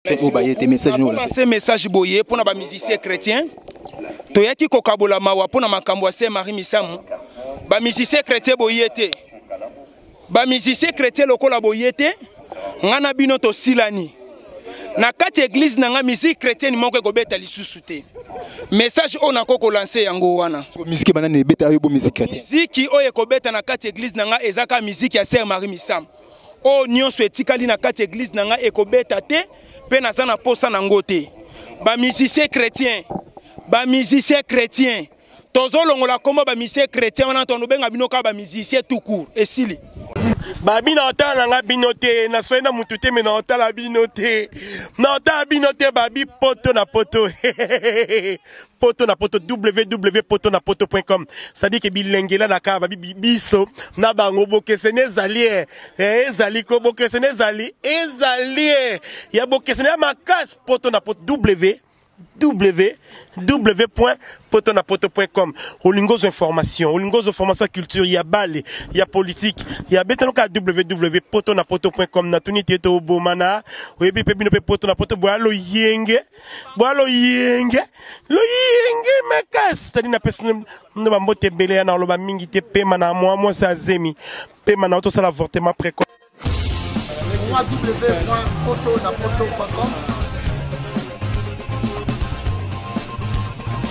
chrétien oyo baye te, message nini olance? Nazo message boye mpona ba musicien chrétien. Toyaki kokabola mawa mpona makambo ya Sœur Marie Misamu. Ba musicien chrétien boye te, ba musicien chrétien lokola boye te, nga na bino tosilani na kati ya église na nga, musique chrétienne moko ekobeta lisusu te. Message oyo nakoki kolancer yango wana. Musique banani ebeta oyo bo musique chrétienne? Miziki oyo ekobeta na kati ya église na nga eza kaka miziki ya Sœur Marie Misamu. Oyo nyonso etikali na kati ya église na nga ekobeta te, mpe naza na posa nango te. Ba musicien chrétien, ba musicien chrétien, tozolongola kombo ba musicien chrétien wana, tonobenga bino kaka ba musicien tout court, esili. Babi na otala na nga bino te, naswai na mutu te, me na otala bino te, na otala bino te. Babi poto na poto, poto na poto, www poto na poto.com, c'est-à-dire que bilengela na kaka babi biso na bango bokeseni ezali ezali ko bokeseni ezali ezali ya bokeseni ya makasi. Poto na poto, w www.potonapoto.com. Olingi ozwa information, olingi ozwa information ya culture, ya bale, ya politique, ya betanoka, www.potonapoto.com. Natuni te tobomana, oyebi mpe bino mpe poto na poto boya loyenge, boya loyenge, loyenge makasi. C'est-à-dire napesi no bambote ebele ya na oloba mingi te. Pema na mwa mwasi azemi, pema na tosala avortement précoce. www.potonapoto.com,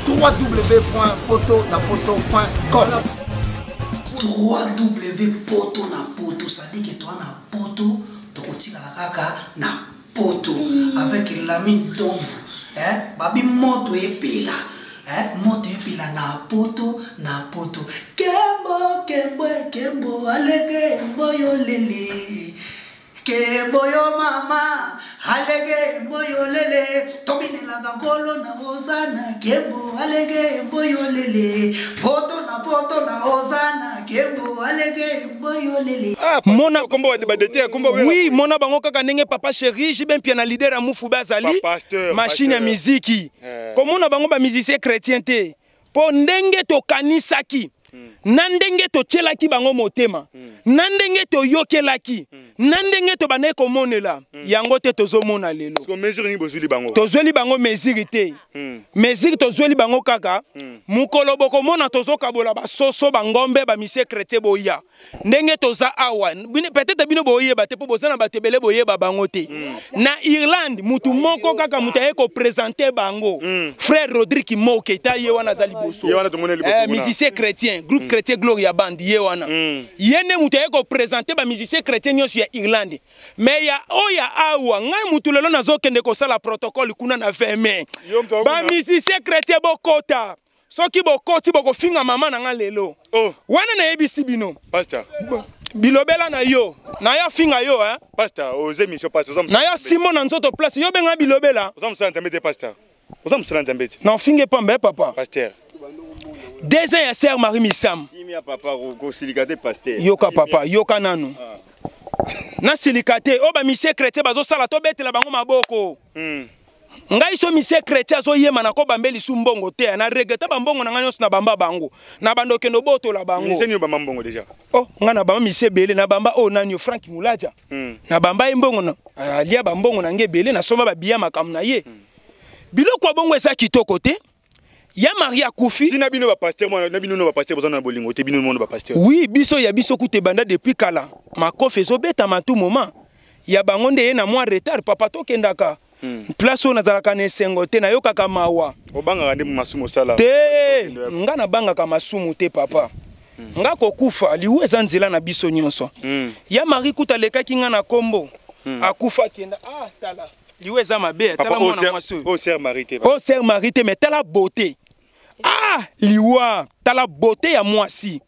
www.potonapoto.com. 3W poto na poto, c'est-à-dire que toi na poto tokotikala kaka na poto avec Lamine Donvu, eh? Babi moto epela, eh? Moto epela na poto na poto. Kembo kembo kembo alege mboyo lele, kembo yo mama alege mboyo lele, tobinelaka nkolo na ozana. Kembo alege mboyo lele, poto na poto na ozana, kembo alege mboyo lele. Mona oui, mona bango kaka ndenge papa chéri JB Mpiana, leader ya mufu, bazali machine ya miziki. Komona bango ba musicien chrétien te, mpo ndenge tokanisaki na ndenge totielaki bango motema, na ndenge toyokelaki, na ndenge tobandaki komonela yango te tozomona lelo. Tozweli bango mesure te. Mesure tozweli bango kaka mokolo bokomona tozokabola basoso, bangombe. Bamusicien chrétien boya ndenge toza awa. Peut-être bino boyeba te mpo boza na bato ebele boyeba bango te. Na Irlande, mutu moko kaka moto aye koprésenter bango, frère Rodrigue Moke, ta ye wana aza liboso, musicien chrétien, groupe chrétien Gloria Band. Ye wana, ye nde moto aye koprésenter bamusicien chrétien nyonso ya Irlande. Mais ya oyo awa, ngai mutu lelo nazokende kosala protocole kuna na 20 mai. Bamusicien chrétien bokota, soki bokoti bokofinga mama na nga lelo. Oh. Wana nayebisi bino. Pasteur. Bilobela na yo, naya finga yo, hein? Pasteur, aux émissions, pasteur. Naya simo na nzoto place yo benga bilobela. Oza mosala Nzambe te, pasteur. Oza mosala Nzambe te. Na finge pamba, papa. Pasteur. 2 ans ya Sœur Marie Misam. Kimia papa, kosilika te, pasteur. Yoka papa, yoka nanu. Nasilika te. Oyo bamusicien chrétien bazosala, tobetela bango maboko. Ngai so musicien chrétien azoyema na kobamba lisu mbongo te, na regretter bambongo na ngai nyonso na bamba bango na bando okende obotola bango. Musicien nini obamba mbongo déjà? Oh, ngai na bamba musicien ebele. Na bamba oyo nani yo, Frank Mulaja. Na bamba ye mbongo na alia bambongo na ngai ebele, nasomba babiya makambo na ye. Biloko ya bongo eza kitoko te. Ya Marie akufi. Tina bino bapasteur mwana na bino no bapasteur boza na bolingo te, bino mona bapasteur. Oui, biso ya biso kuta ebanda depuis kala. Makofi ezobetama tout moment. Ya bango nde ye na mwa retard. Papa, tokendaka place oyo nazalaka na esengo te, nayokaka mawa. Obangaka nde masumu osala. Te, nga nabangaka masumu te, papa. Nga kokufa, liwa eza nzela na biso nyonso. Ya Marie kuta alekaki nga na kombo, akufa akenda. Ah, tala, liwa eza mabe. Tala mwana mwasi oyo. Oyo Sœur Marie te? Oyo Sœur Marie te, mais tala beauté. Ah, liwa, tala beauté ya mwasi.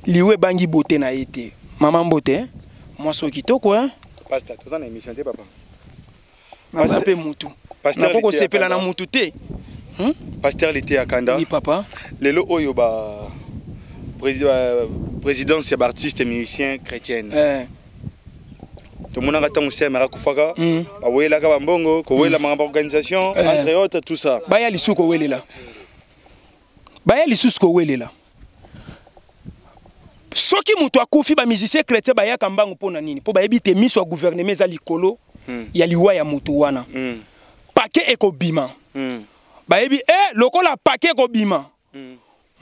Liwa ebangi beauté na ye te. Mama, mbote, mwasi oyo kitoko, hein? Pasteur, toza na émission te, papa. Naza mpe mutu, nako kosepela na mutu te. Pasteur Lite ya Kanda. Oui, papa. Lelo oyo ba présidence ya baartiste musicien chrétienne, tomonaka ntango Sœur Marie akufaka, bawelaka bambongo, kowela makambo organisation, entre autres, tout ça. Baya lisusu kowelela, baya lisusu kowelela. Soki moto akufi, bamusicien chrétien bayaka mbangu. Mpo na nini? Mpo bayebi te miso ya gouvernement eza likolo. Ya liwa ya motu wana. Paquet ekobima. Bayebi lokola paquet ekobima.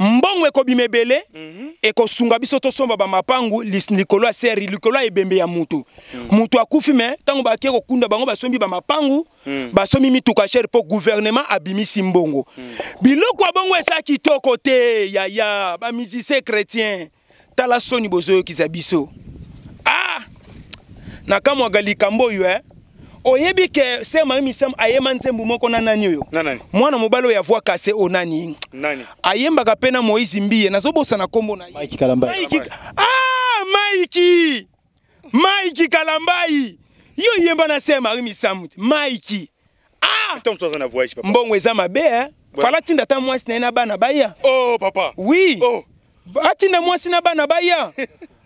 Mbongo ekobima ebele, ekosunga biso tosomba bamapangu likolo ya seri, likolo ya ebembe ya mutu. Mutu akufi, me ntango bake kokunda bango, basombi bamapangu, basombi mituka cher mpo gouvernement abimisi mbongo. Biloko ya bongo eza kitoko te. Yaya, bamusicien chrétien, tala soni bozoyokisa biso. Ah, nakamwaka likambo oyo. Oyebi ke Sœur Marie Misamu ayemba nzembo moko na nani oyo? Na nani? Mwana mobali oyo ya voix cassée o nani? Nani? Ayembaka mpe na Moïse Mbiye, nazobosana nkombo na ye. Mike Kalambay. Mike, ah, Mike, Mike Kalambai, yo yemba na Sœur Marie Misamu te. Mike, ah. Ntango mosusu aza na voyage, papa. Mbongo eza mabe, eh? Fala tinda ata mwasi na ye na bana baya. Oh papa. Oui. Oh. Atinda mwasi na bana baya.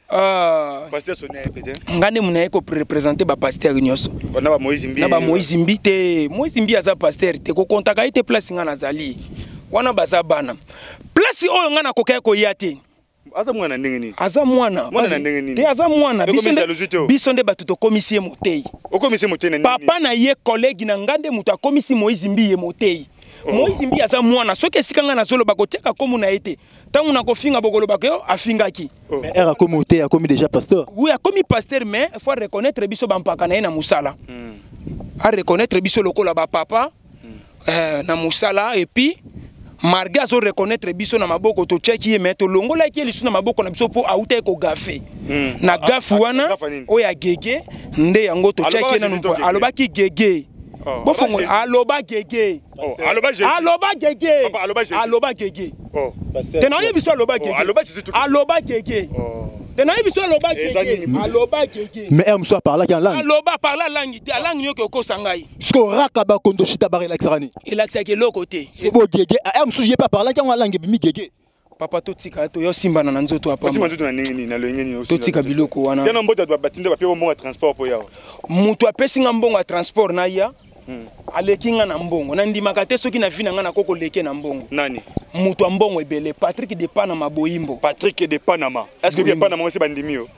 Ah, Pasteur Sonia ye peut-être. Nga nde muna ye koreprésenter bapasteur nyonso. Na ba Moïse Mbi. Na bamoïse Mbi te. Moïse Mbi aza pasteur te, kokontaka ye te. Place nga nazali wana, baza bana. Place oyo nga nakokaki koya te. Aza mwana ndenge nini? Aza mwana. Mwana na ndenge nini? Te, aza mwana. Ekomi Biso nde- jalousie te o? Biso nde bato tokomisi ye motei. Okomisi motei na nini? Papa na ye, collègue na nga, nde moto akomisi Moïse Mbi ye motei. Moïse Mbi aza mwana. Soki esika nga nazoloba, kotiaka komu na ye te. Ntango nakofinga, bokolobaka yo afingaki. Mais R akomi ote, akomi déjà pasteur. Oui, akomi pasteur, mais faut reconnaître biso bampaka na ye na mosala, a reconnaître biso lokola bapapa na mosala. Et puis marge azo reconnaître biso na maboko, totiaki ye, mais tolongolaki ye lisu na maboko na biso mpo auta ye kogaffer. Na gaffe wana Gaffe nini? oyo ya gege nde yango totiaki ye Alobaka nanu. Jésus to gege? Alobaki gege. Oh, Bofongo. aloba Jésus. Aloba gege. Oh, aloba Jésus. Aloba gege. Papa, aloba Jésus. Aloba gege. Oh. Te, nayebi biso aloba Oh, gege. aloba Jésus to gege. Aloba gege. Oh. Te, nayebi biso aloba Eza gege. nini? Aloba gege. Mais R mosusu aparlaki en langue. Aloba parla langue te, alangue nyoki okosa ngai. Siko raka bakondo shita barelaxaka nini? Elakisaki eloko te. Siko bo gege, R mosusu ye mpe aparlaki yango en langue, ebimi gege. Papa, totika, toyosimbana na nzoto ya Osima pamba. nzoto na ndenge nini? Na lolenge nini? Totika biloko wana. Tena mbote batinda bapie mbongo ya transport po yawa. Moto apesi nga mbongo ya transport na ya, aleki nga na mbongo. Nandimaka te soki na vi na nga nako koleke na mbongo. Nani? Moto ya mbongo ebele, Patrik de Panama Boyimbo. Patrick de Panama. Est-ce que bien Panama aussi bandimi yo?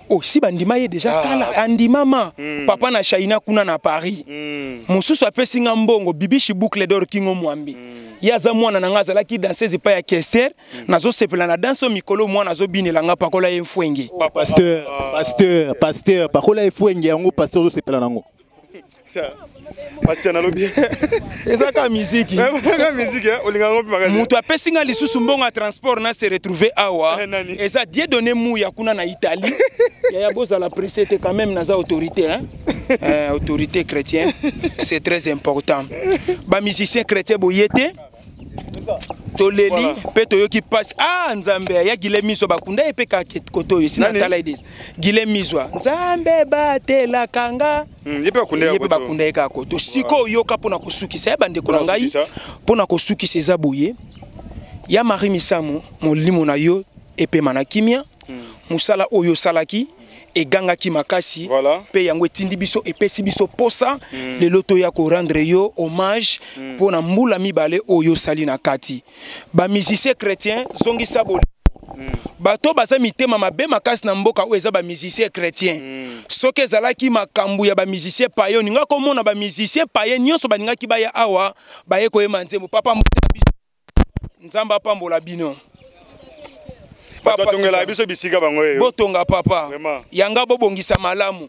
Oh, si bandima ye déjà. Ah. Kala andimama. Papa na Shaina kuna na Paris. Mosusu apesi nga mbongo, Bibishi Boucle d'Or Kingo Mwambi. Ye aza mwana na nga, azalaki danseuse epai ya Kester. Nazosepela na danse oyo mikolo mwana azobinela nga, pakola ye mfwenge. Pasteur, pasteur, pasteur, pakola efwenge yango, pasteur ozosepela nango. Pasteur, nalobi. Eza kaka miziki. Kaka musique, eh, olinga yango mpe makasi. Moto apesi nga lisusu mbongo ya transport na se retrouve awa Eh, nani? eza Dieudonné Muya kuna na Italie. Yaya, bozala pressé te quand même, naza autorité, hein? Autorité chrétien, c'est très important. Bamusicien chrétien boye te, toleli mpe toyoki mpasi. Ah, Nzambe ya Gile Mizwa, bakunda ye mpe kaka kote oyo esi. Nani? Natala ye déjà, Gile Mizwa, Nzambe batelaka nga. Ye mpe bakunda ye Ye mpe koto. bakunda ye kaka koto. Sikoyo oyoka, mpona kosukisa ya bandeko na Mpona ngai, kosukisa. mpona kosukisa eza boye: ya Marie Misamu, molimo na yo epema na kimia. Mosala oyo osalaki egangaki makasi mpe yango etindi biso, epesi biso posa lelo toya korendre yo hommage mpo na mbula 2 oyo osali na kati. Bamusicien chrétien, zongisa boli. Bato baza mitema mabe makasi na mboka oyo eza bamusicien chrétien. Soki ezalaki makambo ya bamusicien payen, oninga komona bamusicien payen nyonso balingaki baya awa, baye koyema nzembo. Papa, mbote na biso, Nzambe apambola bino. Bato batongela biso bisika bango oyo. Botonga, papa. Vraiment. Yanga bobongisa malamu.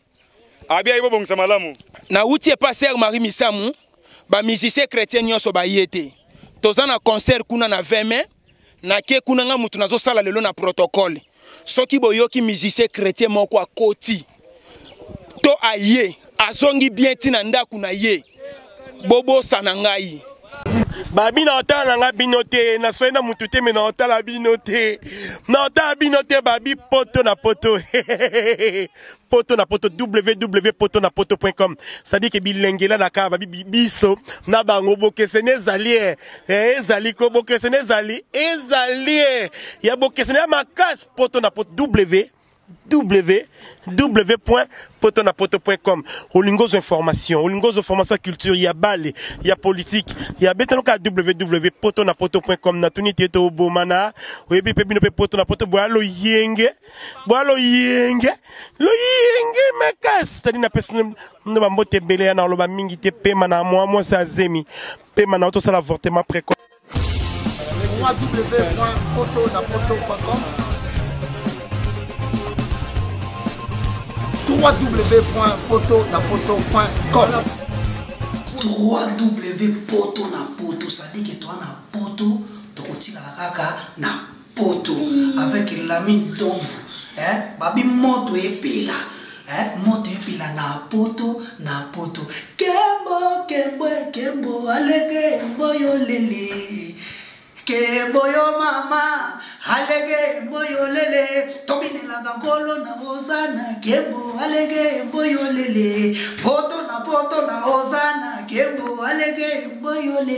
Abi ayi bobongisa malamu. Nauti epa Sœur Marie Misamu, bamusicien chrétien nyonso baye te. Toza na concert kuna na 20 mai, nake kuna, nga mutu nazosala lelo na protocole. Soki boyoki musicien chrétien moko akoti to aye azongi bien ntina ndako na ye, bobosana ngai. Babi na otala na nga bino te, naswai na mutu te, me na otala bino te, na otala bino te. Babi poto na poto, poto na poto, www poto na poto.com, c'est-à-dire ke bilengela na kaka babi biso na bango bokeseni ezali ezali ko bokeseni ezali, ezali ya bokeseni ya makasi. Poto na poto, w www.potonapoto.com. Olingi ozwa information, olingi ozwa information ya culture, ya bale, ya politique, ya betano kaka www.potonapoto.com. Natuni te tobomana, oyebi mpe bino mpe poto na poto boya loyenge, boya loyenge, loyenge makasi. C'est-à-dire napesi no bambote ebele ya na oloba mingi te, pema na mwa mwasi azemi, pema na otosala avortement précoce. www.potonapoto.com www.potonapoto.com 3w poto na poto, c'est-à-dire que toa na poto, tokotikala kaka na poto avec Lamine Domvu, eh? Babi moto epela, eh? Moto epela na poto na poto. Kembo kembo kembo alege mboyo lele, kembo yo mama alege mboyo lele, tobinelaka nkolo na ozana, kembo alege mboyo lele, poto na poto na ozana, kembo alege mboyo lele.